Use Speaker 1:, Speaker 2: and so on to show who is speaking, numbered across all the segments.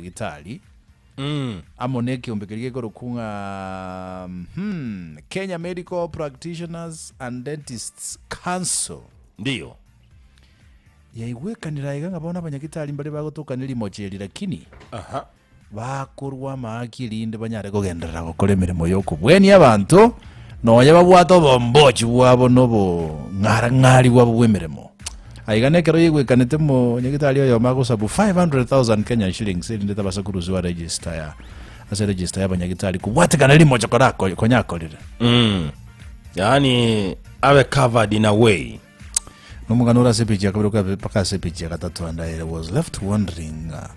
Speaker 1: y'abanyagitari amo na ekeombe keria gekorokwa ng'a hmm, Kenya Medical Practitioners and Dentists Council.
Speaker 2: Ndiyo.
Speaker 1: Yaigwekanire aiga ng'a bono abanyagitari mbare bagotokana rimocha eri lakini
Speaker 2: Aha.
Speaker 1: Bakorwa amaaki erinde banyare kogenderera gokora emeremo y'okobwenia abanto, nonya babwate obombochi bwabo na obong'arang'ari bwabo bw'emeremo. Aiga nekero yaigwekanete omonyagitari oyomo agosabu 500,000 Kenyan shillings erinde tabasa korusiwa register ya ase register y'abanyagitari kobwatekana rimocho korako konya akorire.
Speaker 2: Mm. Yaani abe covered in a way.
Speaker 1: Nomogano ore ase epeji ya kabere goika mpaka ase epeji ya gatato and I was left wondering ng'a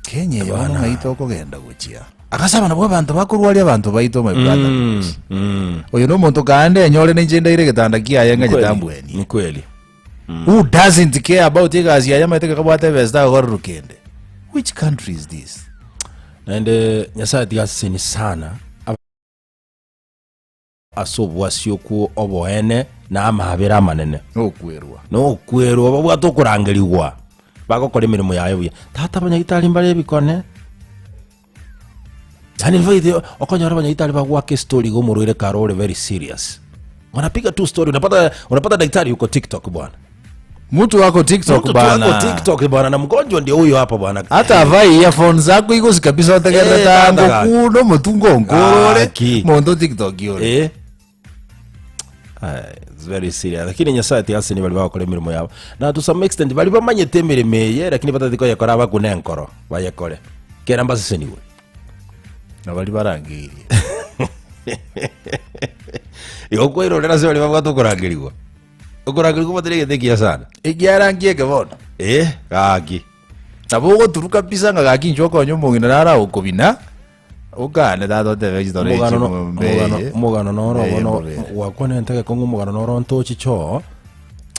Speaker 1: Kenya eye bono ng'ai tokogenda gochia. Agasaba nabwo abanto bakorwaria abanto baito my brother because oyo nomonto kaande enyore ninche ndaire egetanda kiaye ng'a
Speaker 2: Kweli,
Speaker 1: nyetambwenie.
Speaker 2: Ni kweli.
Speaker 1: Who doesn't care about egasi yaye amaete gekabwate ebesa tagokorerwa kende. Which country is this?
Speaker 2: Naende Nyasaye tiga aseseni sana. Ase obwasioku oboene na amaabera amanene.
Speaker 1: Nokwerwa.
Speaker 2: Nokwerwa babwate okorangerigwa, bagokora emeremo yaye buya. Tata abanyagitari mbare ebikone, yaani faith okonyora abanyagitari bagoaka estory iga omorwaire kare ore very serious. Wanapiga tu story unapata unapata daktari yuko TikTok bwana.
Speaker 1: Mtu wako TikTok
Speaker 2: Mtu tu
Speaker 1: bana.
Speaker 2: ako TikTok bwana na mgonjwa ndio huyo hapa bwana.
Speaker 1: Hata avai earphones zako igosi kabisa otegerere
Speaker 2: Eh,
Speaker 1: tango
Speaker 2: tata
Speaker 1: kuno omotungo onkorore
Speaker 2: Gaki.
Speaker 1: monto TikTok ore.
Speaker 2: Eh. Aye, it's very serious. Lakini Nyasaye tigaseni bari bagokora emirimo yabo. Na to some extent bari bamanyete emirimo eye lakini batati koyekora abakune enkoro bayekore. Kera mbaseseniwe.
Speaker 1: Na baria barangeirie.
Speaker 2: Igo kwairorera ase baria babwate okorangerigwa. Okorangerigwa batari egento ekiya sana.
Speaker 1: Ekiara nkieke bono.
Speaker 2: Eh, gaki.
Speaker 1: Nabo ogoturuka kabisa ng'a gaki inche okonye omong'ina naro agokobina, okane tata otebe chitoro echi
Speaker 2: Omogano no-
Speaker 1: mbe
Speaker 2: omogano-
Speaker 1: eye,
Speaker 2: omogano noro
Speaker 1: mbe eye
Speaker 2: bono
Speaker 1: mbobere.
Speaker 2: gwakwana entege kong'u omogano noro ntochi choo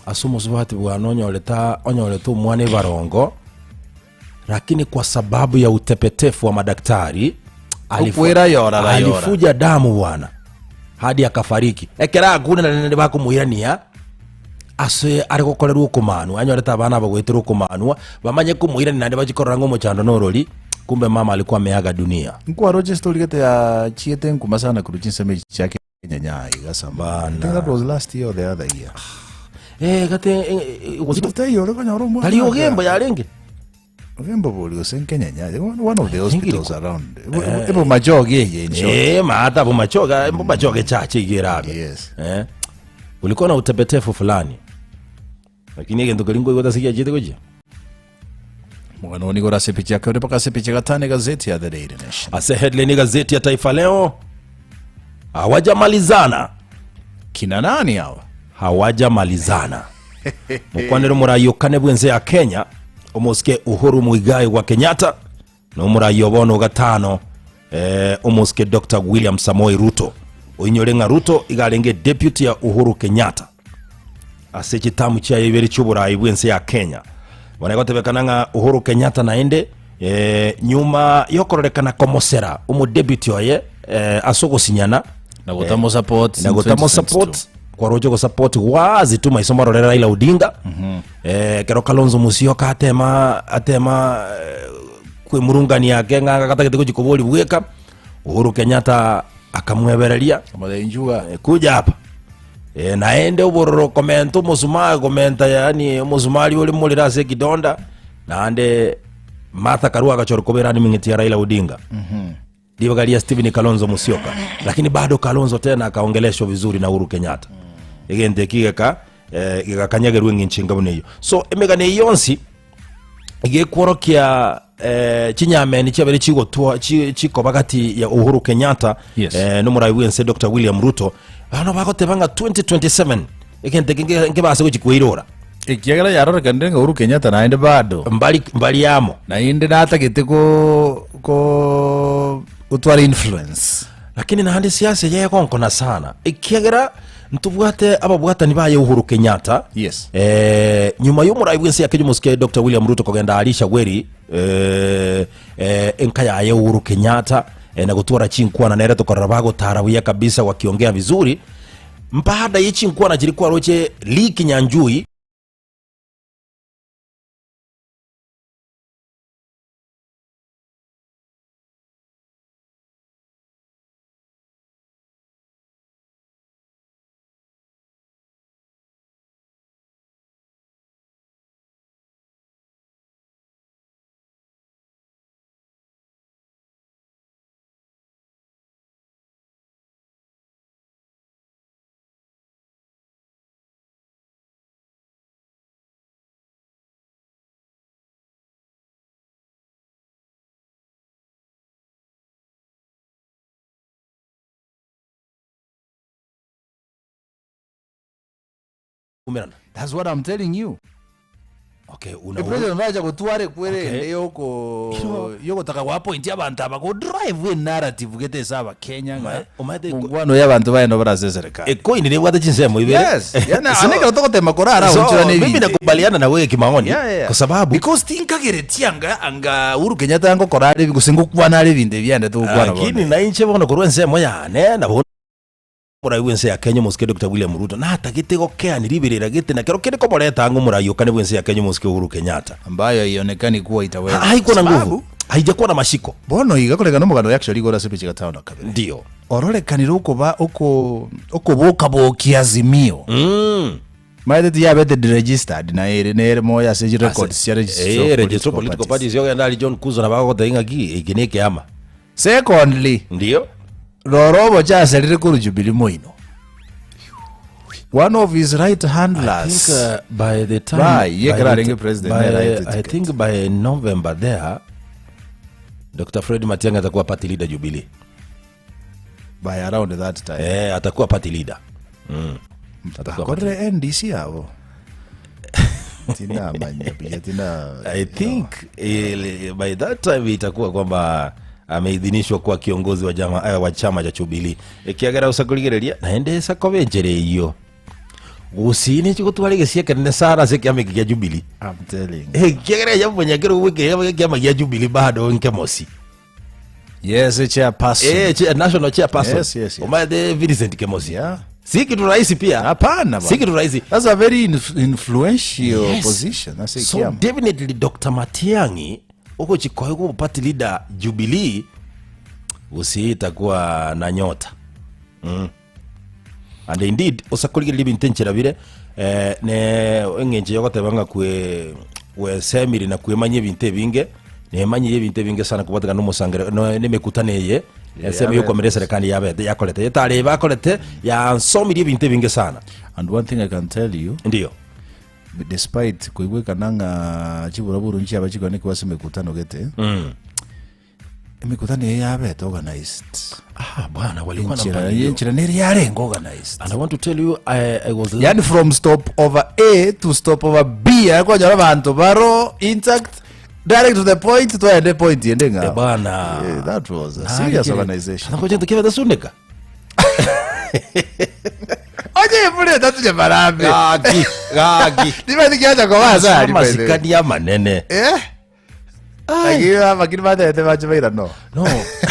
Speaker 2: ase omosubati bwane onyorete onyorete omwana ebarongo Lakini kwa sababu ya utepetefu wa madaktari alifu,
Speaker 1: Okwera yora ra yora.
Speaker 2: alifuja damu bwana hadi akafariki ekero akure naende bakomoirania ase are gokorerwa okomanwa anyorete abana aba goetera okomanwa bamanye komoirania naende bachie korora ng'a omochando norori kumbe mama alikuwa ameaga dunia
Speaker 1: Nkwaroche story gete yachiete nkuma sana korwa chinsemo echi chia Kenya nyaye iga some I think that was last year or the other year.
Speaker 2: Eh, gate eh, eh, gose
Speaker 1: Taiyo ore konyora omwana.
Speaker 2: tari ogembo yarenge
Speaker 1: Ogembo bori gose Kenya nyaye. One one of the
Speaker 2: I think
Speaker 1: hospitals
Speaker 2: iri-
Speaker 1: around. Ebo majogi eye in short.
Speaker 2: Eh, maata bomachoga bomachoga echache iga erabe
Speaker 1: Yes.
Speaker 2: eh ulikuwa na utepetefu fulani Lakini egento keria nkoigwete ase giachete gochia.
Speaker 1: Omogano nigo ore ase epicha ya kabere mpaka ase epicha ya gatano egazeti ya The Daily Nation.
Speaker 2: Ase headline egazeti ya Taifa Leo, hawajamalizana
Speaker 1: Kina nani hawa?
Speaker 2: hawajamalizana mokwanere omorai okane bw'ense ya Kenya omosike Uhuru Muigai wa Kenyatta Na omorai o bono o gatano, eh, omosike Doctor William Samoei Ruto. Oinyore ng'a Ruto iga arenge deputy ya Uhuru Kenyatta ase chitamu chiaye ibere chi'oborai bw'ense ya Kenya. Bono egotebekana ng'a Uhuru Kenyatta naende eh, nyuma yokororekana komosera omodeputy oye eh, ase ogosinyana
Speaker 1: Na gotamosupport
Speaker 2: na
Speaker 1: since
Speaker 2: gotamosupport
Speaker 1: 2022.
Speaker 2: kwaroche gosupport wazi tu maiso marorere Raila Odinga eh, kero Kalonzo Musyoka atema atema eh, kwemurungania ake ng'a gatagete gochi kobori bweka Uhuru Kenyatta akamwebereria
Speaker 1: Amarenjuga.
Speaker 2: eh, kuja hapa eh, naende obororo komenta omosumari komenta yaani omosumari ore morero ase ekidonda naende Martha Karua agachora kobera niming'iti ya Raila Odinga Ribaga ria Stephen Kalonzo Musyoka lakini bado Kalonzo tena akaongeleshwa vizuri na Uhuru Kenyatta egento eki geka eh, gegakanyagerwa eng'encho enga buna eyio so emegano eye yonsi igekworokia eh, chinyameni chiabere chigotwa chi- chikoba gati ya Uhuru Kenyatta
Speaker 1: Yes.
Speaker 2: eh, nomorai bwense Dr. William Ruto bano bagoteba ng'a 2027 egento eke nge- nkebase gochi koirora
Speaker 1: Ekiagera yarorekanire ng'a Uhuru Kenyatta naende bado.
Speaker 2: Mbari mbari amo.
Speaker 1: Naende natagete ko ko gotwara influence.
Speaker 2: Lakini naende siasa eye egonkona sana ekiagera ntobwate ababwatani baye Uhuru Kenyatta
Speaker 1: Yes.
Speaker 2: eh, nyuma y'omorai bw'ense ya Kenya omosike Dr. William Ruto kogenda aria Shagweri eh, eh, enka yaye Uhuru Kenyatta eh, na gotwara chinkwana nere tokorora bagotara buya kabisa wakiongea vizuri Mbaada ye chinkwana chiria kwaroche Lee Kinyanjui. Umerana.
Speaker 1: That's what I'm telling you.
Speaker 2: Okay, una
Speaker 1: E president bacha gotwara ekwere
Speaker 2: Okay.
Speaker 1: ende yoko yogotaka goappoint abanto aba go drive e narrative gete ase abakenya ng'a
Speaker 2: Omaete eko-
Speaker 1: mongwano ya abanto baye nabo bare ase eserekari.
Speaker 2: Ekoini nebwate chinsemo ibere.
Speaker 1: Yes, yani
Speaker 2: So-
Speaker 1: ane ekero togotema korara
Speaker 2: so,
Speaker 1: onchorane
Speaker 2: mimi
Speaker 1: ebinto.
Speaker 2: nakubaliana na wewe kimaoni
Speaker 1: Yeah, yeah.
Speaker 2: kwa sababu
Speaker 1: because tinkageretie anga anga Uhuru Kenyatta ngokora are gose ngokwana are ebinto ebi aendete gokwana
Speaker 2: lakini
Speaker 1: bono.
Speaker 2: nainche bono korwa ensemo yane nabo Omorai bw'ense ya Kenya omosike Doctor William Ruto natagete gokeani riberera gete na kero kende komoreta ang'e omorai okane bw'ense ya Kenya omosike Uhuru Kenyatta.
Speaker 1: Ambayo haionekani kuwa itaweza.
Speaker 2: Ha- Haikuwa na nguvu,
Speaker 1: Sababu,
Speaker 2: haijakuwa na mashiko.
Speaker 1: bono iga koreng'ana nomogano oyo actually igoro ase epeji ya gatano na kabere.
Speaker 2: Ndio.
Speaker 1: Ororekanire okoba oko okobokabokia Azimio.
Speaker 2: Mm.
Speaker 1: Maete tiyabete deregistered na ere nere moyo ase chirecords chia registry of
Speaker 2: Eh, register
Speaker 1: political
Speaker 2: political
Speaker 1: parties.
Speaker 2: parties yogenda ari John Kuzo na bagogotebia ng'aki eke ne ekeama.
Speaker 1: Secondly,
Speaker 2: Ndio.
Speaker 1: rora oboche aserire korwa Jubilee moino. One of his right handlers.
Speaker 2: I think, uh, by the time
Speaker 1: By, ye
Speaker 2: by
Speaker 1: kera
Speaker 2: the
Speaker 1: arenge
Speaker 2: ti-
Speaker 1: president,
Speaker 2: by,
Speaker 1: ne right
Speaker 2: I
Speaker 1: ticket.
Speaker 2: think by November there Dr. Fred Matiang'i atakuwa party leader Jubilee.
Speaker 1: By around that time.
Speaker 2: Eh, atakuwa party leader. Mm. Atakuwa party
Speaker 1: Akorire NDC abo. Tinamanya pia tina
Speaker 2: I think eh, by that time itakuwa kwamba ameidhinishwa kuwa kiongozi wa, jama, eh, wa chama cha Jubilee ekiagera usakurigereria naende esakobe enchera eyio gusii nechigotwara egesie ekenene sana ase ekiama eke kia Jubilee
Speaker 1: I'm telling you.
Speaker 2: ekiagera yamonyakere gweke ekiama gia Jubilee bado nkemosi
Speaker 1: Yes, a chairperson.
Speaker 2: Eh, chair, national chairperson.
Speaker 1: Yes, yes, yes.
Speaker 2: Omaete Vincent Kemosi.
Speaker 1: Yeah.
Speaker 2: Si kitu rahisi pia.
Speaker 1: Hapana
Speaker 2: Si
Speaker 1: bwana.
Speaker 2: kitu rahisi.
Speaker 1: That's a very inf influential
Speaker 2: Yes.
Speaker 1: position. That's a
Speaker 2: So
Speaker 1: kiama.
Speaker 2: definitely Dr. Matiang'i uko chikoe kwa party leader Jubilee usiita kuwa na nyota. Mm. And indeed usakorigereria ebinto enchera bire eh, ne eng'encho yogoteba ng'a kwe gwesemire na kwemanyia ebinto ebinge nemanyire ebinto ebinge sana kobwatekana na omosangere no- na emekutano eye ensemo
Speaker 1: yabete.
Speaker 2: yokwamera eserekari yabete yakorete etari bakorete yansomirie ebinto ebinge sana
Speaker 1: And one thing I can tell you,
Speaker 2: ndiyo
Speaker 1: despite koigwekana ng'a chiburaburu nchiaba chikonekiwa ase emekutano gete,
Speaker 2: mm.
Speaker 1: Emekutano eye yabete organized.
Speaker 2: Ah, bwana walikuwa na
Speaker 1: Enchera
Speaker 2: mpangilio.
Speaker 1: enchera nere yarenge organized.
Speaker 2: And I want to tell you I, I was
Speaker 1: Yani from stop over A to stop over B akonyora abanto baro intact direct to the point twaende point ende
Speaker 2: Eh,
Speaker 1: ng'a.
Speaker 2: bwana.
Speaker 1: Yeah, that was a serious organization.
Speaker 2: Anakuja tukiwa sunika.
Speaker 1: Onye epure tatuche marambe.
Speaker 2: Gaki, gaki.
Speaker 1: Nimani kiacha kwa wasa.
Speaker 2: Masikani ya manene.
Speaker 1: Eh? Lakini lakini batete bache baira no.
Speaker 2: No.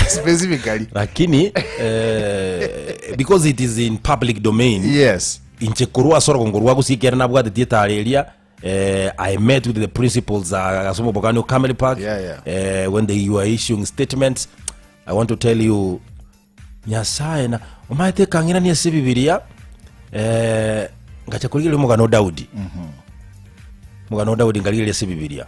Speaker 1: Specifically.
Speaker 2: Lakini eh, because it is in public domain.
Speaker 1: Yes.
Speaker 2: Inche korwa ase orogongo rwa gusii ekero nabwatetie etara eria eh, I met with the principals uh, ase omobogani o Camel Park
Speaker 1: Yeah, yeah.
Speaker 2: eh, when they were issuing statements I want to tell you Nyasaye na omaete ekang'irania ase ebibiria eh, ngacha korigereria omogano o Daudi omogano o Daudi nkarigereria ase ebibiria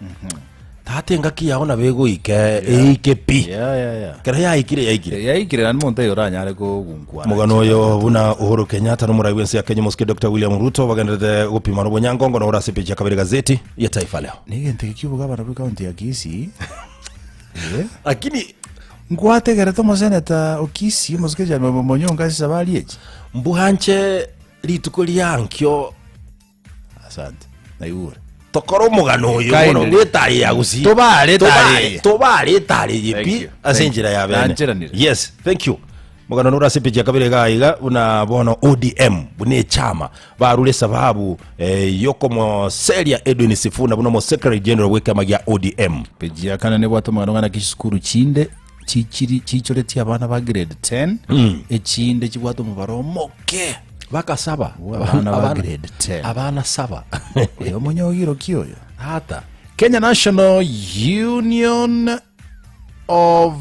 Speaker 2: tata engaki yao nabo egoika eike pi
Speaker 1: Yeah, yeah, yeah.
Speaker 2: ekero yaikire yaikire
Speaker 1: Yaikire naende monto oyo oranyare kogunkwana.
Speaker 2: Omogano oyo buna Uhuru Kenyatta nomorai bw'ense ya Kenya omosike Doctor William Ruto bagendererete gopima nobonyangongo noro ase epeji ya kabere gazeti ya Taifa Leo.
Speaker 1: Negento eke ki'obogabana bwe county ya Kisii. Eh.
Speaker 2: Lakini
Speaker 1: Nkwategerete omoseneta o Kisii omosike Jeremiah Monyonga ase esabari echi?
Speaker 2: Mbwanche rituko riankio.
Speaker 1: Asante. Naigure.
Speaker 2: Tokore omogano oyo
Speaker 1: Kindly.
Speaker 2: bono bw'etari ya gusii.
Speaker 1: Tobare etari
Speaker 2: Tobare-
Speaker 1: eye.
Speaker 2: tobare etari eye
Speaker 1: Thank
Speaker 2: pi
Speaker 1: you.
Speaker 2: ase
Speaker 1: Thank
Speaker 2: enchera
Speaker 1: you.
Speaker 2: ya bene.
Speaker 1: Nancheranire.
Speaker 2: Yes, thank you. Mogano nore ase epeji ya kabere iga iga buna bono ODM buna echama barure esababu eh, yokomoseria Edwin Sifuna buna omo secretary general bw'ekiama gia ODM.
Speaker 1: Peji ya kane nebwate omogano ng'a naki chisukuru chinde chichiri chichoretie abana ba grade 10 echinde chibwate omobaro omoke
Speaker 2: Baka saba
Speaker 1: Bwa abana ba grade 10.
Speaker 2: abana saba
Speaker 1: oyo omonyogiro ki oyo
Speaker 2: hata
Speaker 1: Kenya National Union of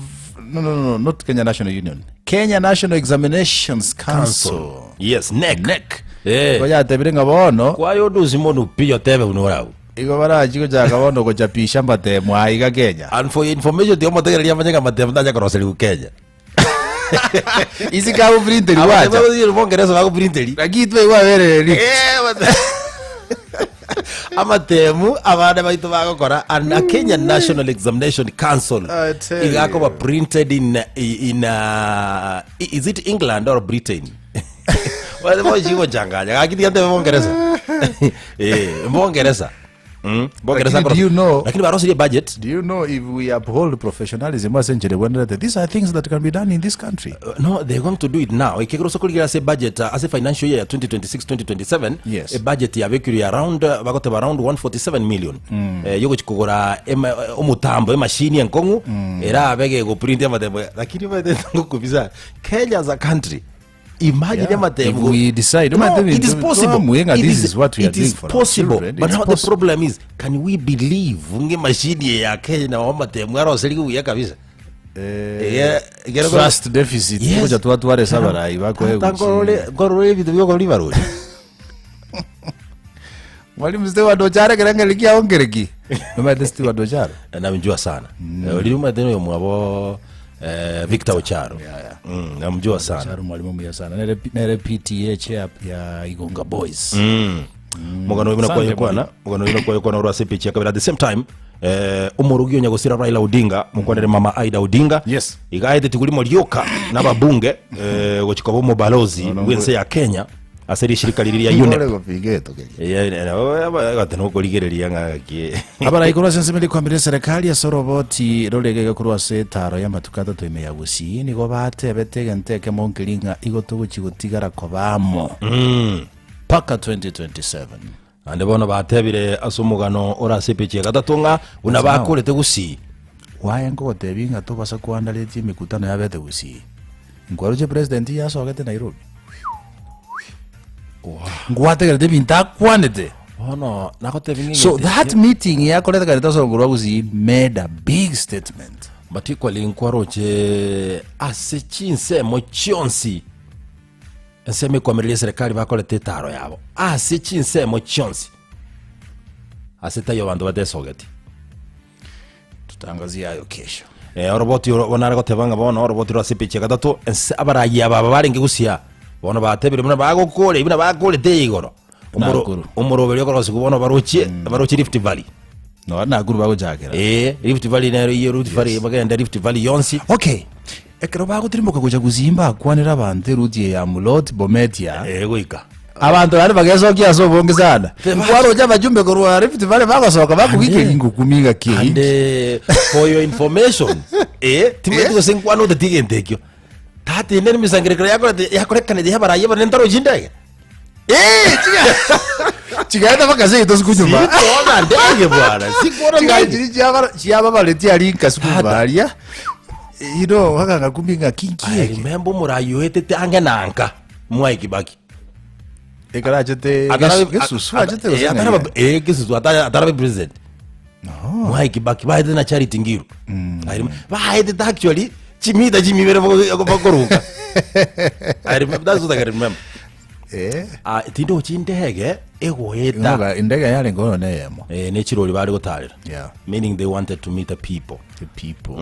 Speaker 1: no no no not Kenya National Union Kenya National Examinations Council
Speaker 2: yes NEC
Speaker 1: NEC
Speaker 2: Eh.
Speaker 1: Igo yatebire ng'a bono
Speaker 2: kwayo odusi mono pi otebe buna orau
Speaker 1: igo barachi gochaka bono gochapisha amatemo aya iga Kenya
Speaker 2: and for your information tiga omotegereria amanye ng'a amatemo tacha koroseriwa Kenya
Speaker 1: Isi kagoprinteri gwacha
Speaker 2: Amatemo bongeresa bagoprinteri
Speaker 1: Lakini twaigwa aberereri
Speaker 2: Eh, amatemu abana baito bagokora and a Kenya National Examination Council
Speaker 1: I tell
Speaker 2: igakoba
Speaker 1: you.
Speaker 2: printed in in uh, is it England or Britain gochanganya gaki tiga ntebe bongeresa. Eh, mbongeresa Mm, mbongeresa
Speaker 1: Lakini do you know-
Speaker 2: lakini barosirie budget
Speaker 1: Do you know if we uphold professionalism ase enchera ebwenerete these are things that can be done in this country
Speaker 2: no they're going to do it now ekegera ase korigera ase budget uh, ase financial year ya 2026 2027
Speaker 1: Yes.
Speaker 2: ebudget yabekirwe ya around uh, bagoteba around 147 million mm. eh, yogochi kogora ema- eh, omotambo emashini enkong'u mm. erabe gegoprint amatemo lakini omanyete ngokubisa kenya as a country imagine
Speaker 1: Yeah.
Speaker 2: amatemo
Speaker 1: If we decide,
Speaker 2: no,
Speaker 1: omanyete
Speaker 2: it is
Speaker 1: bintu
Speaker 2: possible
Speaker 1: twamuenga,
Speaker 2: It
Speaker 1: this is what we are
Speaker 2: it
Speaker 1: doing
Speaker 2: is
Speaker 1: for our
Speaker 2: possible
Speaker 1: children.
Speaker 2: but
Speaker 1: It's
Speaker 2: now the
Speaker 1: possible.
Speaker 2: problem is can we believe ng'emashini eye ya kenya amatemo aroserigwe buya kabisa Eh, ekero
Speaker 1: trust deficit
Speaker 2: Yes.
Speaker 1: gocha twatwaresa abarai bakoe
Speaker 2: Tata nkorore nkorore ebinto biokora ribarori
Speaker 1: mwalimu Stewart Ocharo ekero ngeri kiao nkereki nomaete Stewart Ocharo
Speaker 2: namjua sana mm. riumaete noyo mwabo eh, Victor Ocharo
Speaker 1: Yeah, yeah.
Speaker 2: Mm, namjua sana
Speaker 1: Ocharo mwalimu muya sana nere, nere PTA chair ya Igonga Boys
Speaker 2: mm. Mogano oyo buna
Speaker 1: Asante,
Speaker 2: kwayekwana mogano oyo buna kwayekwana orwa ase epeji ya kabere at the same time eh, omorugi onya gosira Raila Odinga mokwanere mama Aida Odinga
Speaker 1: Yes.
Speaker 2: igaete tigurimo rioka n'ababunge eh, gochika koba omobalozi bw'ense ya Kenya ase rishirika riria ria
Speaker 1: Ngore
Speaker 2: UNEP
Speaker 1: gopiga etokeria
Speaker 2: gate nokorigereria ng'aki
Speaker 1: abarai korwa ase ensemo rikwambire serikali ase oroboti roregege korwa ase etaro y'amatuko atato ime ya Gusii nigo batebete egento ekemo nkeri ng'a igo togochi gotigara koba amo mpaka 2027
Speaker 2: Naende bono batebire ase omogano ore ase epeji ya gatato ng'a buna bakorete Gusii.
Speaker 1: Gwaye nkogotebia ng'a tobasa koandaretie emekutano yabete Gusii. Nkwaroche president yasogete Nairobi. Ngwategerete ebinto akwanete.
Speaker 2: Bono nagotebia ng'a
Speaker 1: So
Speaker 2: egento
Speaker 1: that
Speaker 2: eke-
Speaker 1: meeting yakoretekanete ase okorwa Gusii made a big statement.
Speaker 2: But equally nkwaroche ase chinsemo chionsi Ensemo ekoamereria eserekari bakorete etaaro yabo ase chinsemo chionsi, ase taiyo abanto batesogeti.
Speaker 1: Tutangazie ayo kesho.
Speaker 2: Eh, oroboti oro bono are goteba ng'a bono oroboti rwa ase epeji ya gatato ense abarayia aba aba barenge gosia bono batebire buna bagokore buna bakorete eye igoro Omoro-
Speaker 1: Nakuru.
Speaker 2: omoroberi okorosigwa bono barochie barochie Rift Valley
Speaker 1: No, Nakuru bagochakera.
Speaker 2: eh Rift Valley nero iyo Rift Valley bagende Rift Valley yonsi
Speaker 1: Okay. Ekero bagotirimboka gocha gusii mbakwanere abanto eruti eye ya Mulot, Bometia.
Speaker 2: Eh, goika.
Speaker 1: Abanto naende bagesokia ase obonge sana. Nkwaroche abajumbe korwa Rift Valley bagosoka bakogika
Speaker 2: Ande-
Speaker 1: engukumi ngaki eyio.
Speaker 2: And eh, for your information eh, timanyeti gose nkwane oteti egento ekio tata ende emisangererekano yakorete yakorekanete yabarayia abanene ntarochi ndege
Speaker 1: Eh, chiga- chigaeta mpaka seito siku nyuma.
Speaker 2: sikuona ndege bwana sikuona
Speaker 1: Chigae
Speaker 2: ndege
Speaker 1: chiri chiabara- chiababareti aria nka siku
Speaker 2: Tata.
Speaker 1: baria. You know, bakanga ngaki nki
Speaker 2: I
Speaker 1: eke.
Speaker 2: remember omurayi oetete ange na nka Mwai Kibaki
Speaker 1: Ekero achete
Speaker 2: Atarabe-
Speaker 1: gesusu
Speaker 2: a-
Speaker 1: achete
Speaker 2: eh,
Speaker 1: gose
Speaker 2: atarabe-
Speaker 1: ng'ai?
Speaker 2: eh, gesusu atara- atarabe president Mwai Kibaki baetete na Charity Ngiru I remember- baetete actually chimita chimibere bakoruka I remember that's what I can remember
Speaker 1: Eh.
Speaker 2: Ah, tindochi indege egoeta
Speaker 1: Ng'oka indege yarenge ono neyemo.
Speaker 2: eh, ne chirori bare gotarera
Speaker 1: Yeah.
Speaker 2: meaning they wanted to meet the people
Speaker 1: The people.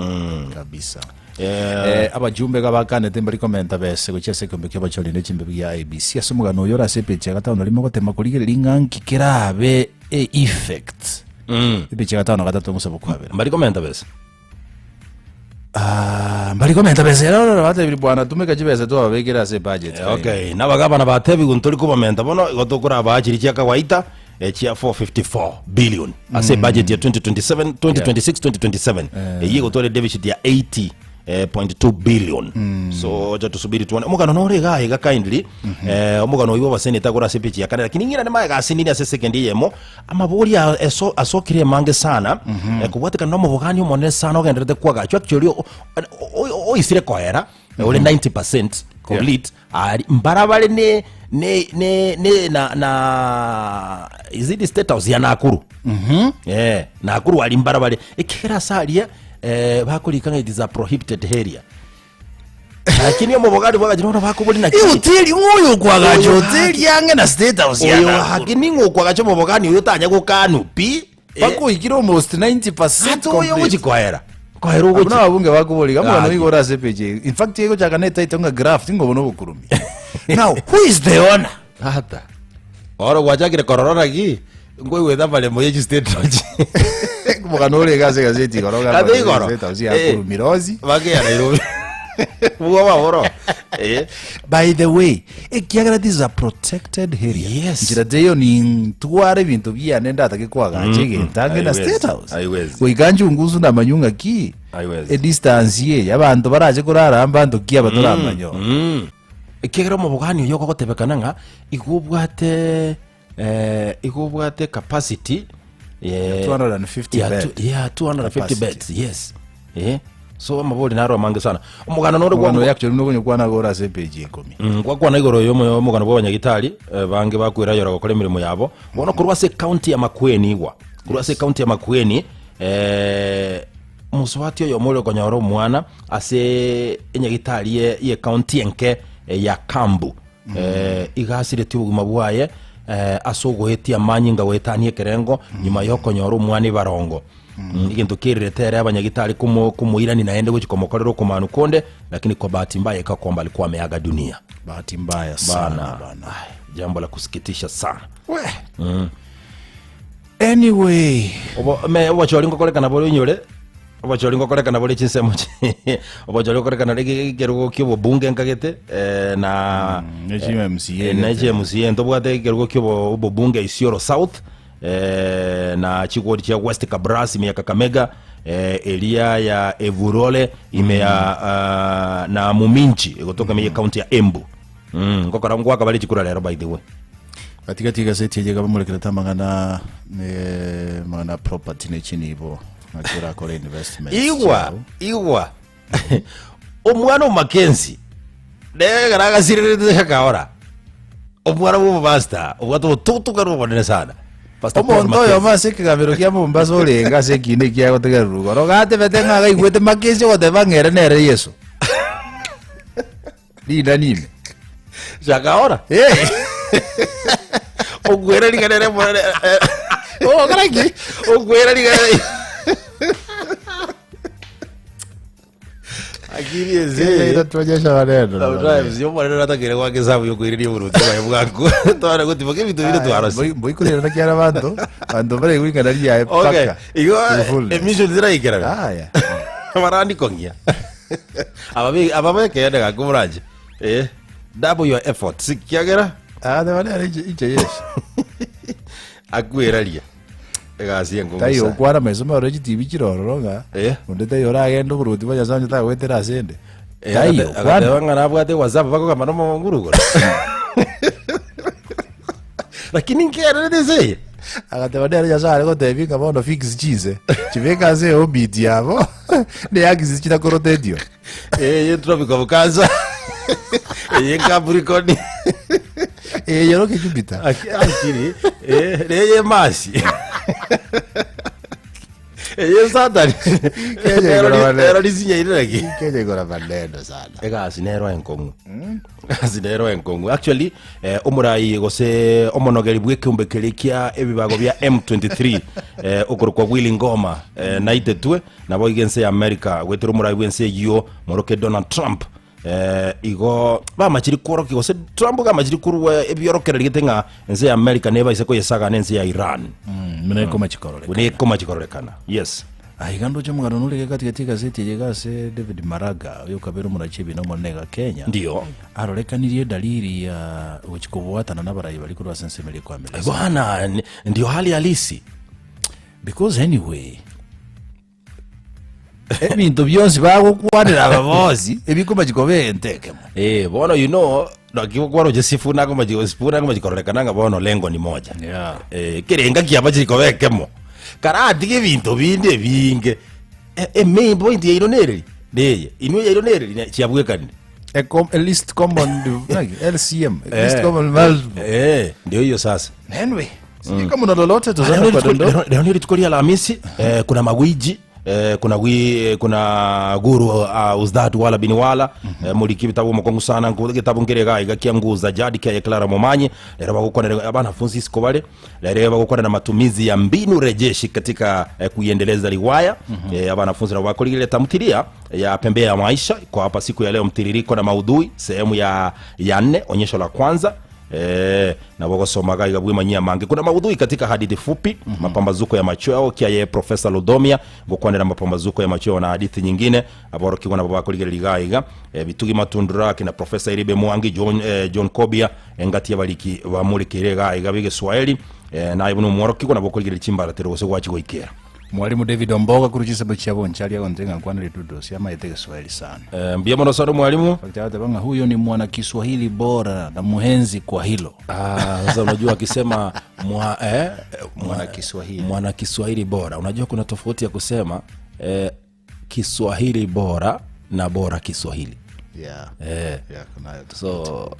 Speaker 1: Kabisa.
Speaker 2: Eh,
Speaker 1: Eh, abajumbe gabakanete mbari komenta bese gochia ase ekeombe kia abachori ne chimbe bia IEBC ase omogano oyo ore ase epeji ya gatano rimo gotema korigereria ng'a nki kerabe e effect epeji ya gatano na gatato ngosaba kwabera
Speaker 2: mbari komenta bese
Speaker 1: Ah, mbari komenta bese rero batebiri bwana tumeka chibese twababekera ase budget
Speaker 2: okay nabagabana batebigwe ntori kobamenta bono igo tokorabaa chiri chia kawaida eh, chia 454 billion ase budget ya 2027 2026 2027 eyio egotwara deficit ya 80 eh, 0.2 billion so acha tusubiri tuone omogano nore iga iga kindly eh, omogano oywo abaseneta agora ase epeji ya kane lakini ng'ina nemaye gasinini ase second eyemo amabori a- eso asokire emange sana eh, kobwatekana na omobogani omonene sana ogenderete kwagachwa actually o- o- o- oisire koera ore 90% complete ari mbarabare ne ne ne ne na na is it state house ya Nakuru eh Nakuru ari mbarabare ekera asaria eh bakorika ng'a it is a prohibited area lakini omobogari bwagachire bono bakobori naki
Speaker 1: Ihoteli ng'oyo okwagacha
Speaker 2: Oyo
Speaker 1: hoteli ang'e na state house ya
Speaker 2: oyo
Speaker 1: Nakuru.
Speaker 2: haki ning'o okwagacha omobogani oyo otanya gokanu pi
Speaker 1: Bakoikire almost 90%
Speaker 2: ate oyo
Speaker 1: complete.
Speaker 2: ogochi koera koera
Speaker 1: Abwo
Speaker 2: ogochi
Speaker 1: nababunge bakoboriga
Speaker 2: Gaki.
Speaker 1: omogano igo ore ase epeji eye. In fact egochaka ne title ng'a graft ng'obo nobokurumi. Now who is the owner?
Speaker 2: Tata oro gwachakire korora naki nkoigwete amaremo ye chistate lodge
Speaker 1: Omogano ore iga ase egazeti igoro
Speaker 2: Ase igoro?
Speaker 1: State House
Speaker 2: Eh.
Speaker 1: yakurumire onsi.
Speaker 2: Bakeya Nairobi. Bwo baboro. Eh.
Speaker 1: By the way, ekiagera this is a protected area.
Speaker 2: Yes.
Speaker 1: Nchera teiyo nintware ebinto biane ndatake koagacha egento ange na
Speaker 2: Haiwezi.
Speaker 1: State House.
Speaker 2: Haiwezi.
Speaker 1: Goika nchungusu namanywe ng'aki
Speaker 2: Haiwezi.
Speaker 1: edistance eye abanto barache korara mbanto ki aba toramanye oo.
Speaker 2: Mm. Ekiagera omobogani oyo ogotebekana ng'a igo obwate eh, igo obwate capacity eh,
Speaker 1: 250
Speaker 2: ya
Speaker 1: bed.
Speaker 2: ya 250
Speaker 1: Capacity.
Speaker 2: beds yes eh. So amabori naro amange sana omogano nore
Speaker 1: Omogano
Speaker 2: gwa
Speaker 1: oyo actually buna okonyokwana iga ore ase epeji ya ikomi.
Speaker 2: Mm, gwakwana igoro ya omo- omogano bwa abanyagitari eh, bange bakwirayora gokora emeremo yabo bono korwa ase ekaunti ya Makueni igwa korwa ase ekaunti ya Makueni eh, Omosubati oyomo ore okonyora omwana ase enyagitari ye y'ecounty enke ya Kambu eh, iga asiretie obogima bwaye eh, ase ogoetia amanyinga goetania ekerengo nyuma y'okonyora omwana ebarongo. Mm, Egento kererete ere abanyagitari komo komoirani naende gochia komokorera okomanu konde lakini kwa bahati mbaya ikawa kwamba alikuwa ameaga dunia.
Speaker 1: Bahati mbaya sana
Speaker 2: Bana,
Speaker 1: bana.
Speaker 2: ai, jambo la kusikitisha sana.
Speaker 1: We. Anyway,
Speaker 2: Obo me obochori ngokorekana bore oinyore, obochori ngokorekana bore chinsemo chi obochori ngokorekana ore ekerogo kia obobunge nkagete eh, na
Speaker 1: ne chi MCA
Speaker 2: eh, ne
Speaker 1: gete.
Speaker 2: chi MCA ntobwate ekerogo kia obo- obobunge Isiolo South eh, na chigori chia West Kabras ime ya Kakamega eh, eria ya Evurole ime ya ah, na Muminji egotoka ime ya county ya Embu mm, ngokora ngwaka bare chikura rero by the way
Speaker 1: Gatigati egaseti eye ekabamorekerete amang'ana ne amang'ana property ne chinibo ng'aki orakore investments
Speaker 2: Igwa,
Speaker 1: chiao.
Speaker 2: igwa. Omwana o Mackenzie nere ekero agasirerete akaora. Omwana bwa omopastor obwate obotugutuga obonene sana. Pastor Paul
Speaker 1: Omonto oyomo
Speaker 2: Mackenzie.
Speaker 1: ase ekegambero kia Mombasa orenge ase ekiina ekiya agotegererwa igoro, gatebete ng'a agaigwete Mackenzie ogoteba ng'a ere nere Yeso. Rinani ime.
Speaker 2: Shakaora.
Speaker 1: Eh.
Speaker 2: Okwera rigana ere more.
Speaker 1: Oh, karaki.
Speaker 2: Okwera rigana. Akiri eze.
Speaker 1: Inatuonyesha maneno.
Speaker 2: Sometimes yo mwana natakire gwake sabu yokoireria oboruti bwaye bwangu. Tware gotiboka ebinto bire twarose.
Speaker 1: Mboikorera na kiara banto. Banto bare gwingana riaye
Speaker 2: Okay.
Speaker 1: paka.
Speaker 2: Igo
Speaker 1: To the fullness.
Speaker 2: emission ziraikera.
Speaker 1: Aya.
Speaker 2: Marandi kongia. Aba aba bekeene gaki moranche. Eh, double your effort. Sikiagera
Speaker 1: Ah, de manera inche inche yes.
Speaker 2: akweraria. Egasi enkong'u
Speaker 1: Tai
Speaker 2: sana.
Speaker 1: okwana maiso marore chitibi chirororo ng'a.
Speaker 2: Eh.
Speaker 1: Onde tai oragende oboruoti bwa Nyasaye onye tagoetera ase ende.
Speaker 2: Eh,
Speaker 1: Tai
Speaker 2: agate-
Speaker 1: okwana.
Speaker 2: agateba ng'a nabwate WhatsApp bakogamba nomonguru igoro. Lakini nkererete ase eye.
Speaker 1: Agateba nere Nyasaye are gotebia ng'a bono fix chinse, chibeke ase eorbit yabo, ne axis chitakorotetiwa.
Speaker 2: Eye Tropic of Cancer. Eye Capricorn.
Speaker 1: Eye roke Jupiter.
Speaker 2: Akiri. Eh, eye Mars. Eye Saturn.
Speaker 1: Kenya igoro bane.
Speaker 2: Ero risinyairereki.
Speaker 1: Kenya igoro maneno sana.
Speaker 2: Egasi nero enkong'u. Egasi nero enkong'u. Actually, eh, omorai gose omonogeri bw'ekeombe keria kia ebibago bia M23 eh, okorokwa Willy Ngoma eh, naitetwe nabo iga ense ya America goetera omorai bw'ense eyio moroke Donald Trump eh, igo bamachiri kworokia gose Trump gamachiri korwa ebiorokererio gete ng'a ense ya America nebaise koyesaga na ense ya Iran
Speaker 1: Buna ekomachi kororekana.
Speaker 2: buna ekomachi kororekana yes
Speaker 1: Aiga ndoche omogano nore gati gati egaseti eye iga ase David Maraga oyo okabera omorachi ebina omonene iga Kenya.
Speaker 2: Ndio.
Speaker 1: Arorekanirie edalili ya gochi kobwatana nabarai baria korwa ase ensemo eria ekoameresa.
Speaker 2: Bwana ndio hali halisi.
Speaker 1: Because anyway ebinto bionsi bagokwanera aba bonsi ebikomachi koba egento ekemo.
Speaker 2: Eh, bono you know naki kwaroche Sifuna akomachi Sifuna akomachi kororekana ng'a bono lengo ni moja.
Speaker 1: Yeah.
Speaker 2: Eh, kerenga kiamachiri koba ekemo. Karatige ebinto binde ebinge. E, e main point yaino nereri? Neye. Inwe yaino nereri? Ne- Chiabwekanire.
Speaker 1: A com, a least common naki, LCM, a least
Speaker 2: Eh.
Speaker 1: common multiple.
Speaker 2: Eh, ndio hiyo sasa.
Speaker 1: Anyway, sijui kama una lolote tuzame kwa dondoo.
Speaker 2: Leo leo ni rituko ria Alhamisi eh, kuna magwiji eh, kuna gwi, eh, kuna guru uh, uzdad wala bin wala eh, muriki bitabu mokongu sana ngu gitabu ngere ga iga kia nguza jadi kia Clara Momanyi lero bagukwanira abanafunzi isiko bare lero bagukwanira matumizi ya mbinu rejeshi katika eh, kuiendeleza riwaya eh, abanafunzi nabo bakorigire tamthilia ya pembe ya maisha kwa hapa siku ya leo mtiririko na maudhui sehemu ya ya nne onyesho la kwanza. Eh, nabo ogosoma iga iga bwemanyie amange. Kuna maudhui katika hadithi fupi, mapambazuko ya machweo kiaye Professor Ludomia gokwanera mapambazuko ya machweo na hadithi nyingine aborokigwa nabo bakorigereria iga iga eh, Bitugi Matundura kina Professor Iribe Mwangi John, eh, John Kobia engati abariki bamurekeire iga iga b'egeswaeri eh, naye buna omworokigwa nabo okorigereria chimbaratero gose gwachi goikera.
Speaker 1: Mwalimu David Omboga korwa chinsemo chia Bonchari agontebia ng'a nkwane ritudo ase amaete Egeswahili sana.
Speaker 2: Eh, mbuya mono sana mwalimu.
Speaker 1: In fact agateba ng'a huyo ni mwana Kiswahili bora na muhenzi kwa hilo.
Speaker 2: Ah, sasa unajua akisema mwa, eh,
Speaker 1: Mwana Kiswahili.
Speaker 2: mwana Kiswahili bora, unajua kuna tofauti ya kusema eh, Kiswahili bora na bora Kiswahili.
Speaker 1: Yeah.
Speaker 2: Eh,
Speaker 1: Yeah, kunayo tofauti.
Speaker 2: so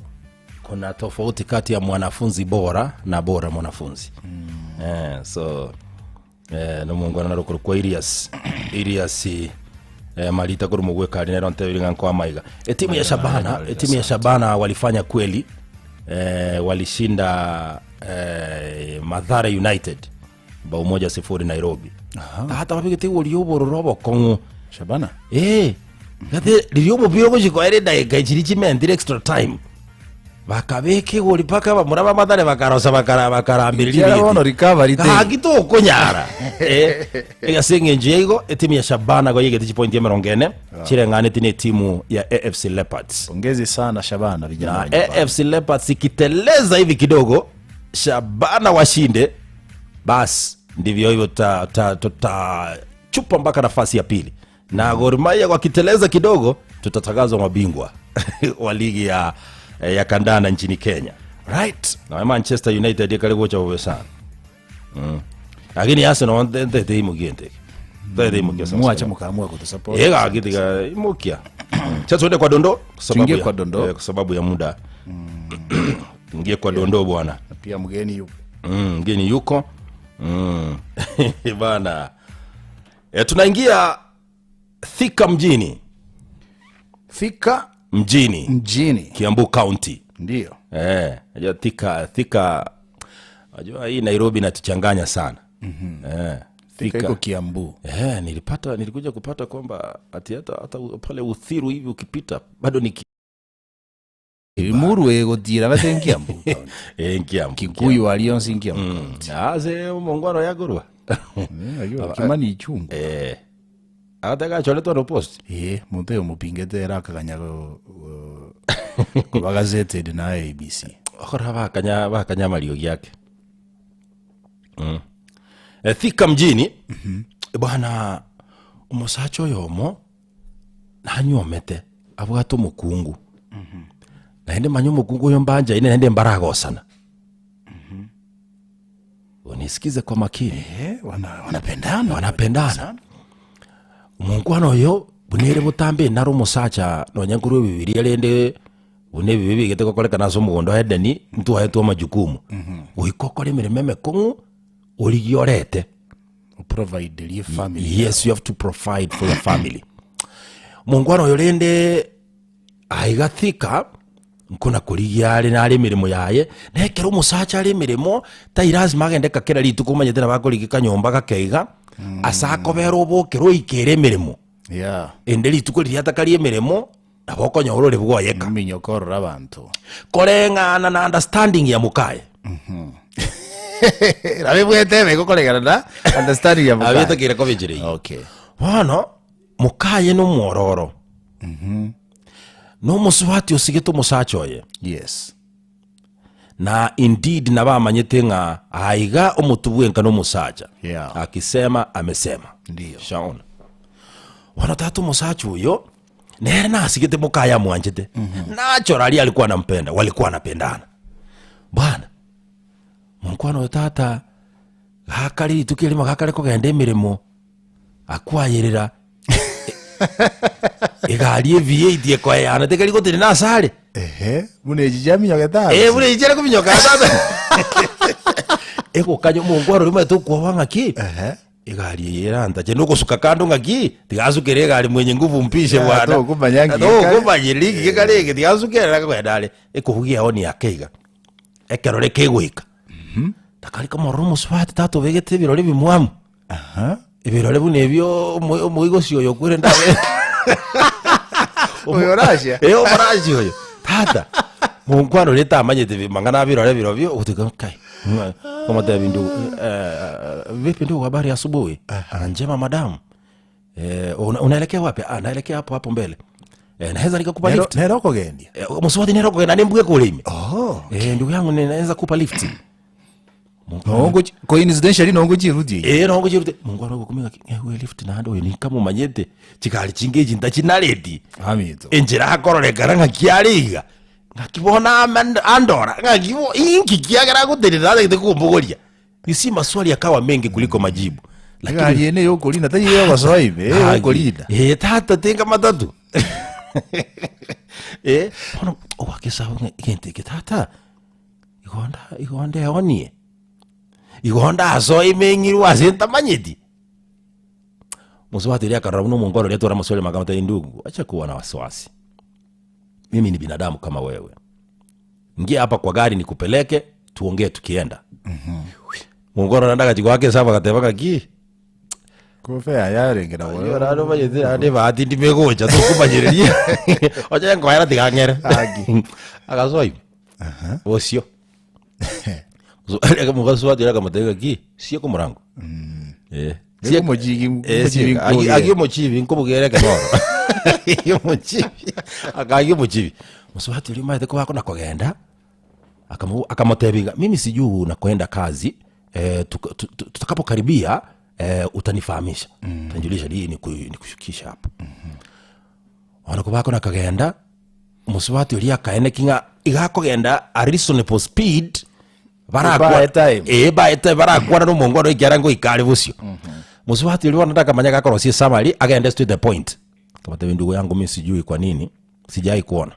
Speaker 2: kuna tofauti kati ya mwanafunzi bora na bora mwanafunzi mm. Eh, so eh, nomongwana narokoro kwa Ilias Ilias eh, Marita kuri mugwekari nero ntebiri ng'a nkoa maiga etimu ya Shabana etimu ya Shabana walifanya kweli eh, walishinda eh, Mathare United bao 1-0 Nairobi tata babigete igori obororo obokong'u
Speaker 1: Shabana.
Speaker 2: Eh, gati riria omopira ogochika ere edageka echiria chimentire extra time bakabeka igori mpaka bamura ba Mathare bakarosa bakara bakarambereria
Speaker 1: Kiara
Speaker 2: ebigeti.
Speaker 1: bono recovery te.
Speaker 2: Gaki tokonyara Eh, ase eng'encho ya igo etimu ya Shabana igo yegete chipointi emerongo ene chireng'aneti na etimu ya AFC Leopards
Speaker 1: Pongezi sana Shabana vijana
Speaker 2: na
Speaker 1: wa nyumbani.
Speaker 2: AFC Leopards ikiteleza hivi kidogo Shabana washinde basi ndivyo hivyo tutachukua ta, ta, chupa mpaka nafasi ya pili na Gor Mahia wakiteleza kidogo tutatangazwa mabingwa wa ligi ya, ya kandanda nchini Kenya
Speaker 1: Right.
Speaker 2: na Manchester United ikari gocha bobe sana mm. lakini Arsenal ntete imukie nteke ntete imukie sana
Speaker 1: Mwache mkaamua kutusupport.
Speaker 2: Ega gitiga imukia sasa tuende kwa dondoo kwa sababu
Speaker 1: Tuingie
Speaker 2: ya-
Speaker 1: kwa dondoo.
Speaker 2: eh, kwa sababu ya muda tuingie kwa dondoo bwana
Speaker 1: Na pia mgeni yupo.
Speaker 2: mm, mgeni yuko mm. bana e, tunaingia Thika mjini
Speaker 1: Thika
Speaker 2: mjini
Speaker 1: mjini.
Speaker 2: Kiambu County
Speaker 1: Ndio.
Speaker 2: eh, najua Thika Thika najua hii Nairobi inatuchanganya sana mm-hmm. eh,
Speaker 1: Thika iko Kiambu.
Speaker 2: Eh, nilipata nilikuja kupata kwamba ati hata, hata pale Uthiru hivi ukipita bado ni ki-
Speaker 1: Limuru egotira bate Kiambu.
Speaker 2: eh, Kiambu
Speaker 1: Kikuyu alionsi Kiambu.
Speaker 2: Mm. Ase omongwano yagorwa
Speaker 1: Eh, najua Kimani Ichung'wa.
Speaker 2: eh atagachoretwa no post
Speaker 1: Eh, muntu oyo omopingete ere akaganya go- go- koba gazetted na ABC.
Speaker 2: okora bakanya bakanya mariogi yake mm. e, Thika mjini bwana omosacha oyomo nanyuomete abwate omokungu naende manya omokungu oyo mbanjaine naende mbaragosana unisikize kwa makini
Speaker 1: Eh, wana, wanapendana.
Speaker 2: wanapendana omonkwana oyo buna ere botambe nare omosacha nonya nkorwa ebibiria rende buna ebibe bigete gokorekana ase omogondo wa Edeni ntwaetwe amajukumu goika okore emeremo emekong'u origie orete
Speaker 1: Provide family.
Speaker 2: yes you have to provide for your family omongwana oyo rende aiga Thika nkona korigia are nare emeremo yaye na ekero omosacha are emeremo tai lazima agende kera rituko omanyete nabo akorigia kanyomba gakeiga ase akobera obokera oikere emeremo
Speaker 1: Yeah.
Speaker 2: ende rituko riria atakari emeremo nabo okonyora ore bwoyeka
Speaker 1: Ominyoko orora abanto.
Speaker 2: koreng'ana na understanding ya mokaye
Speaker 1: Rabe bwetebe gokoregana na understanding ya mokaye.
Speaker 2: abetekire kobichire
Speaker 1: Okay.
Speaker 2: bono mokaye nomwororo nomosubati osigete omosacha oye
Speaker 1: Yes.
Speaker 2: na indeed nabamanyete ng'a aiga omotu bwenka nomosacha
Speaker 1: Yeah.
Speaker 2: akisema amesema
Speaker 1: Ndio.
Speaker 2: shaona bono tata omosacha oyo nere nasigete mokaye amwanchete naturally alikuwa anampenda walikuwa wanapendana bwana monkwana oyo tata gakare rituko erimo gakare kogenda emeremo akwayerera egari e V8 ekoeyana tekeri gotenena ase are
Speaker 1: Ehe, buna echi chiaminyogete
Speaker 2: Eh, buna echi chiare kominyoka tata egokanya omonto arore omanyete okwoba ng'aki
Speaker 1: Ehe.
Speaker 2: egari eye erantache nogosuka kando ng'aki tigasukere egari mwenye nguvu mpishe
Speaker 1: Ya,
Speaker 2: bwana
Speaker 1: tokomanya ng'iki kare.
Speaker 2: tokomanya riki kare eke tigasukere akogenda are ekobugia yao ni ake iga ekerore kegoika takari komorora omosubati tata obegete ebirore ebimwamu
Speaker 1: Aha.
Speaker 2: ebirore buna ebio omo- omoigosi oyo okwire ndabe
Speaker 1: Oyo Russia?
Speaker 2: Eh, omorashi oyo tata Monkwana oria tamanyete bi- mang'ana abirore birobio, ogotiga kai, ng'a omotebi ndugu vipi ndugu habari ya asubuhi? Ah, njema madam. Eh, una- unaelekea wapi? Ah, naelekea hapo hapo mbele. Eh, naweza nikakupa
Speaker 1: Nero-
Speaker 2: lift?
Speaker 1: nero okogendia
Speaker 2: Eh, mosubati nere okogenda nimbwe kore ime.
Speaker 1: Oh.
Speaker 2: Eh, ndugu yangu ninaweza kupa lift?
Speaker 1: Nongo- coincidentally nongo chiruti eyio.
Speaker 2: Eh, nongo chirute. Mungu arogokumia ng'aki, ng'ewe lift naende oyo ninkamomanyete. Chigari chinge echi ntachinareti.
Speaker 1: Amito.
Speaker 2: Enchera akororekana ng'aki are iga. Ng'aki bono ame- andora, ng'aki bo inki kiagera agotenena atagete kombogoria. You see maswali yakawa mengi kuliko majibu. Lakini
Speaker 1: Egari eye neyokorinda tari eyogosoa ime, eyokorinda.
Speaker 2: Eh, tata tinga matatu. Eh, bono ogwaka esabu ng'a egento eke tata, igo nda igo ndeonie, igo ndasoe ime eng'irwe ase ntamanyeti. Mosubati oria akarora buna omonkoro oria atware amaswali amake akamotebia ndugu, acha kuwa na wasiwasi. Mimi ni binadamu kama wewe. Ingia hapa kwa gari nikupeleke, tuongee tukienda. Monkoro naende agachia goaka esabu agateba ng'aki,
Speaker 1: Kumbe yarenge na
Speaker 2: Ayio naende omanyete naende ebahati ndime egocha tokomanyereria. Oche nkoera tiga ng'ere.
Speaker 1: Aki.
Speaker 2: Agasoa ime. Bosio. Mosubati oria akamotebia ng'aki, sieka omorango. Eh.
Speaker 1: Nigo omochibi-
Speaker 2: Eh,
Speaker 1: omochibi
Speaker 2: sieka. Agi-
Speaker 1: nkobugere.
Speaker 2: agi omochibi nkobugere ekeboro. Agi omochibi. Akagia omochibi. Mosubati oria omanyete koba akona kogenda, akamu- akamotebia iga, mimi sijui unakoenda kazi, eh, tuka- tu- tu- tutakapokaribia, eh, utanifahamisha. Utanijulisha hii niku- nikushukisha hapo. Bono koba akona kogenda, omosubati oria akaeneki ng'a iga akogenda a reasonable speed, barakwa-
Speaker 1: Ebae time.
Speaker 2: Eh, ebae time barakwana na omongo oro ekiagera ngoika are bosio. Mosubati oria bono ndakamanya gakorosia esummary, agende straight to the point. Akamotebia ndugu yangu mi sijui kwa nini, sijai kuona,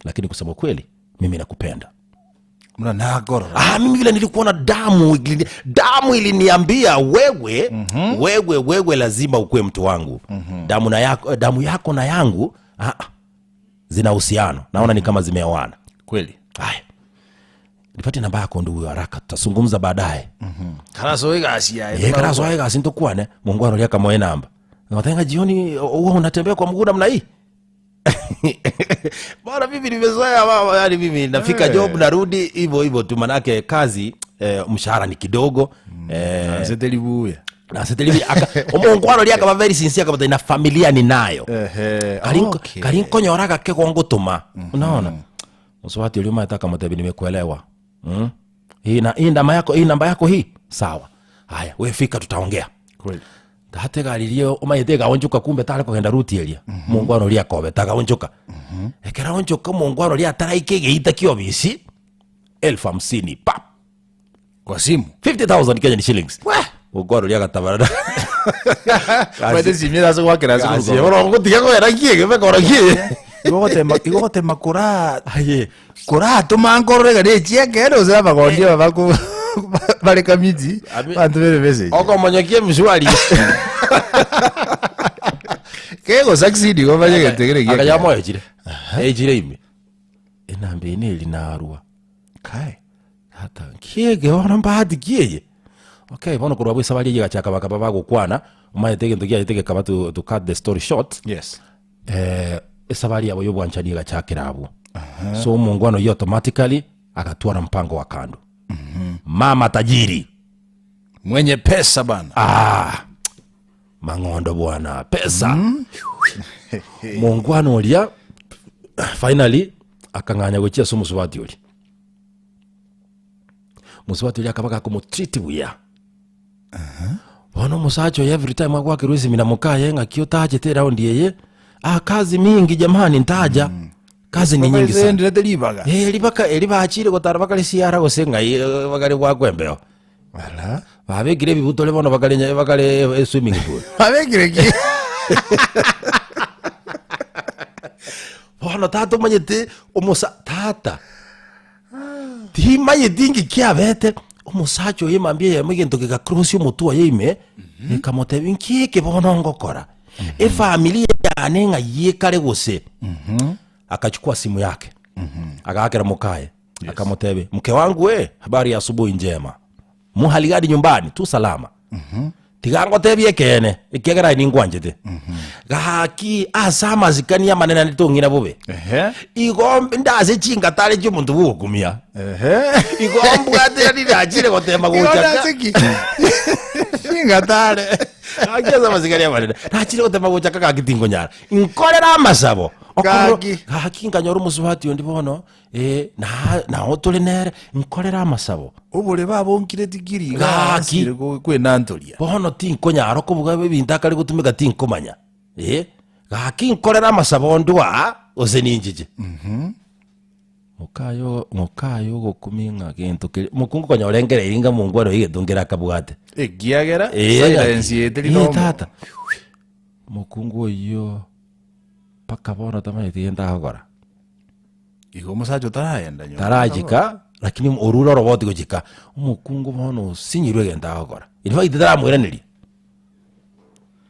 Speaker 2: lakini kusema kweli, mimi nakupenda.
Speaker 1: Buna nakorora.
Speaker 2: Ah, mimi vile nilikuona damu ilini, damu iliniambia wewe mm-hmm. wewe wewe lazima ukuwe mtu wangu mm-hmm. damu, na yako, damu yako na yangu ah, ah, zina uhusiano naona ni kama zimeoana
Speaker 1: Kweli.
Speaker 2: haya nipatie namba yako ndugu haraka tutazungumza baadaye
Speaker 1: Karasoe egasi yaye.
Speaker 2: Eh, karasoa egasi ntokwane mungu aroria akamoa enamba Ngatenga jioni huwa unatembea kwa mguu namna hii bora mimi nimezoea mama, yani mimi nafika
Speaker 1: Eh.
Speaker 2: job narudi hivyo hivyo tu manake kazi eh, mshahara ni kidogo eh,
Speaker 1: Anse buya.
Speaker 2: na setelivi aka omongo aroria akaba very sincere akaba na familia ninayo
Speaker 1: Ehe.
Speaker 2: Kari nko-
Speaker 1: Okay.
Speaker 2: kari nkonyora gake gongotoma unaona mswati uliuma ataka mtebi nimekuelewa mm? hii na hii namba yako hii namba yako hii sawa haya we fika tutaongea
Speaker 1: Kweli.
Speaker 2: tategaririe omanyete egaonchoka kumbe tare kogenda ruti eria mongwana oria akobe tagaonchoka ekero aonchoka omongwana oria ataraika egeita kia obisi elfu hamsini pap
Speaker 1: Kwa simu.
Speaker 2: 50000 Kenyan shillings mongwana oria agatabarana
Speaker 1: Kwete simira ase gwakera ase
Speaker 2: Gasi,
Speaker 1: koruga.
Speaker 2: bono ngotiga kogenda kiege bekora kiege
Speaker 1: Igo gotema igo gotema kora
Speaker 2: aye
Speaker 1: koratoma nkorore gari echiekere ose abagondi aba baku bare kamiti
Speaker 2: Ami-
Speaker 1: bantu bere message.
Speaker 2: okomonyokia emishwari
Speaker 1: Kego succeed igo banye getegere gieke.
Speaker 2: akayamoyo chire echire ime enamba eye neri narwa
Speaker 1: Kai.
Speaker 2: tata kiege bono mbahati kieye okay bono korwa bwa esabari eye egachaka bakaba bagokwana omanyete egento kiaye gekaba to, to cut the story short
Speaker 1: Yes.
Speaker 2: eh, esabari yabo yobwanchani egachakera abwo so omongwana oyio automatically agatwara mpango wa kando mama tajiri
Speaker 1: Mwenye pesa bana.
Speaker 2: ah, mang'ondo bwana pesa mongwana oria finally akang'anya gochia ase omosubati oria mosubati oria akaba gakomotreat buya bono omosacha oyo every time agwakerwa esimi na mokaye ng'aki otachete eraundi eye ah, kazi mingi jamani ntaja kazi ni nyingi sana
Speaker 1: Enderete ribaga.
Speaker 2: Eh, ribaka eri bachire gotara bakare siara gose ng'ai eh, bakare gwakwa embeo
Speaker 1: Ala.
Speaker 2: babekire ebibutore bono bakare nya- bakare eh, swimming pool
Speaker 1: Abekire ki?
Speaker 2: bono tata omanyete omosa tata timanyeti nki kiabete omosacha oyo emambia eyemo egento gegacross omotwe oye ime gekamotebia nki eke bono ngokora efamiri yane ng'ai ekare gose akachukua simu yake agaakera mokaye akamotebia mke wangu we habari ya asubuhi njema muhali gani nyumbani tu salama. Tiga ngotebie ekeene, ekiagera aye ninkwanchete. Gaki ase amasikani amanene ande tong'ina bobe.
Speaker 1: Ehe.
Speaker 2: Igo nde ase chingatare chi'omonto bw'ogokumia.
Speaker 1: Ehe.
Speaker 2: Igo mbwate rirachire gotema
Speaker 1: Igo
Speaker 2: gocha
Speaker 1: nase ki? Chingatare.
Speaker 2: Gaki ase amasikani amanene. Nachire gotema gocha ka gaki tinkonyara. Nkorere amasabo. Okorora-
Speaker 1: Gaki.
Speaker 2: Gaki nkanyora omosubati onde bono, eh, na nao tore nere, nkorere amasabo.
Speaker 1: Obore babonkire tikiri iga
Speaker 2: Gaki.
Speaker 1: asire kwenantoria.
Speaker 2: Bono tinkonyara kobuga ebinto akare gotumeka tinkomanya. Eh, gaki nkorere amasabo onde aa, gose ninchiche. Mokayo mokayo ogokumia ng'a gento keria, mokungu konya orengereiri ng'a mongwana oyo egento nkere akabwate.
Speaker 1: Ekiagera
Speaker 2: Eh, gaki.
Speaker 1: silence eye teri
Speaker 2: Eh,
Speaker 1: normal.
Speaker 2: tata. Mokungu oyio mpaka bono tamanyeti gento agokora.
Speaker 1: Igo omosacha otaragenda nyomba.
Speaker 2: Tarachika, lakini orure oroboti gochika, omokungu bono osinyirwe egento agokora. In fact taramoiraneria.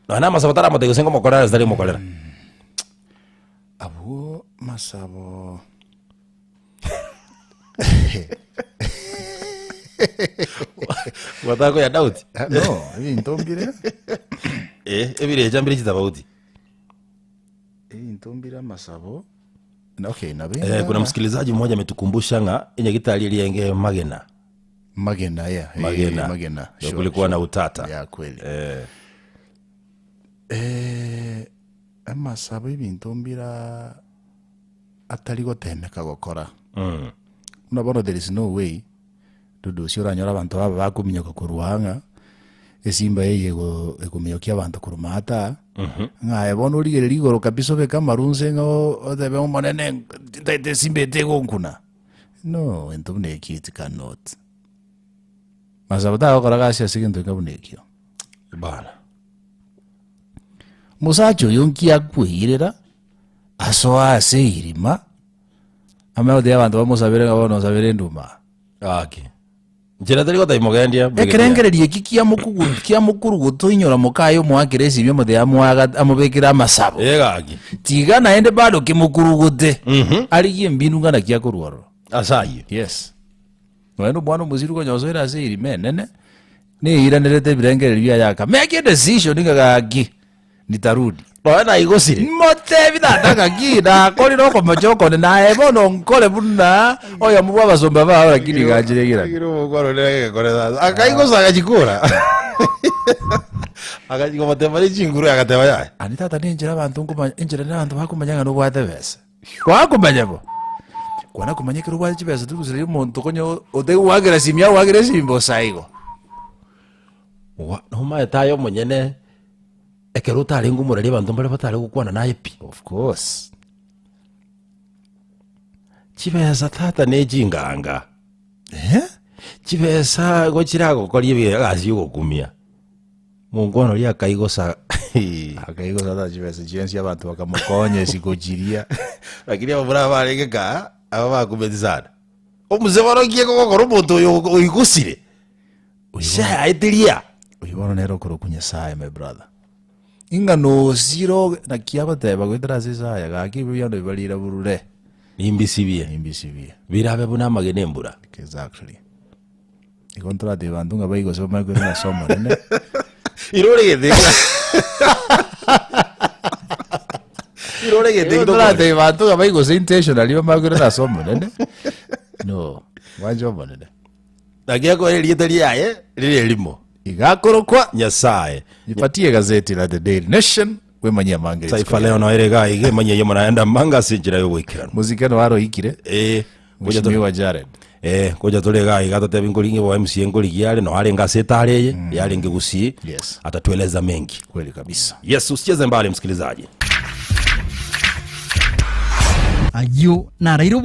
Speaker 2: Nonya na amasabo taramotebia gose ngomokorera gose tari komokorera.
Speaker 1: Abwo masabo
Speaker 2: Gwataka koya doubt?
Speaker 1: Ah, no, ebinto mbire
Speaker 2: Eh, ebirecha mbire chitofauti.
Speaker 1: ebinto mbire amasabo Na- okay nabo
Speaker 2: Eh, kuna msikilizaji mmoja ametukumbusha ng'a enyagitari eria enge Magena.
Speaker 1: Magena yeah. Eh,
Speaker 2: Magena.
Speaker 1: Magena.
Speaker 2: Ndio kulikuwa na utata.
Speaker 1: Ya kweli.
Speaker 2: Eh,
Speaker 1: Eh, amasabo ebinto mbira atari gotemeka gokora.
Speaker 2: mm.
Speaker 1: Buna bono there is no way dudu ocio oranyore abanto baba bakominyoka korwa ang'a esimba eye ego ekominyokia abanto korwa maata ng'a aye bono origereria igoro kabisa obeke amaru nse ng'a o- otebe omonene ntaete esimba eye tegonkuna. No, egento buna ekio it cannot. Masabo tagokora gasi ase egento enga buna ekio.
Speaker 2: Bana.
Speaker 1: Mosacha oyo nki akweirera asoa ase eirima amanye gotebia abanto bamosabere ng'a bono nsabere enduma.
Speaker 2: Gaki. Nchera tari gotebia mogendia.
Speaker 1: Ekerengererio eki kiamokugu kiamokurugutoinyora mokaye omoakere esimi omotebia amoaga amobekere amasabo.
Speaker 2: Eh gaki.
Speaker 1: Tiga naende bado kemokurugute arigie embinu ng'a naki akorwa ororo.
Speaker 2: Ase ayio.
Speaker 1: Yes. Nonya na omwana omosiri konya osoire ase erima enene, neiranerete ebirengererio biaye aka make a decision ng'a gaki nitarudi.
Speaker 2: Nonya naigosire.
Speaker 1: Motebi tata ng'aki nakorire okomocha okone naye bono nkore buna oyomo bwa abasomba bao lakini ganchire egirani.
Speaker 2: Lakini omokwana onde agekore sasa. Akaigosa agachikora. Agachia komotema ne chinguru agateba yaya.
Speaker 1: Ani tata nenchera abanto nkomanya enchera nere abanto bakomanya ng'a nobwate ebesa. Gwakomanya bo? Kwana komanya ekero obwate chibesa tori gosira omonto konya otegoakera esimi agoakere esimi bosa igo.
Speaker 2: Wa- Nomaete aye omonyene ekero otarenge omorari abanto mbare batare gokwana naye pi.
Speaker 1: Of course.
Speaker 2: Chibesa tata ne chinganga.
Speaker 1: Eh?
Speaker 2: Chibesa igo chiragokoria ebi egasi ya ogokumia. Monkwana oria akaigosa
Speaker 1: Akaigosa ata chibesa chiensi abanto bakamokonya isiko chiria.
Speaker 2: Lakini abamura aba barenge kaa, aba bakumeti sana. Omuse bono nki ekogokora omonto oyo oigosire? Shayaeteria.
Speaker 1: Oyo bono nere okorokwa Nyasaye my brother. Ing'a nosire oge naki agoteba goetera ase Isaya gaki ebibe biane bibarire burure.
Speaker 2: Nimbisibie.
Speaker 1: Nimbisibie.
Speaker 2: Birabe buna amagena embura.
Speaker 1: Exactly. Igo ntoratebie abanto ng'a baigose bamanye koirana ase Omonene.
Speaker 2: Iro ore gete. Iro ore gete.
Speaker 1: Igo ntoratebie abanto ng'a baigose intentionally bamanye koirana ase Omonene. No, mwanche Omonene.
Speaker 2: Naki akoe erieta riaye rire erimo.
Speaker 1: Iga akorokwa
Speaker 2: Nyasaye.
Speaker 1: Nipatie egazeti la The Daily Nation wemanyie amange rituko
Speaker 2: Taifa
Speaker 1: ria
Speaker 2: Leo noere iga iga emanyie eyio monaende amanga ase enchera y'ogoikeranu.
Speaker 1: Mosike no aroikire
Speaker 2: Eh, ngocha tore-
Speaker 1: Mheshimiwa Jared.
Speaker 2: Eh, ngocha tore iga iga totebi nkoringe bo MCA nkorigia are no arenge ase etara eye yarenge Gusii.
Speaker 1: Yes.
Speaker 2: Atatueleza mengi.
Speaker 1: Kweli kabisa.
Speaker 2: Yes, usicheze mbali msikilizaji.
Speaker 3: Ayio naraire.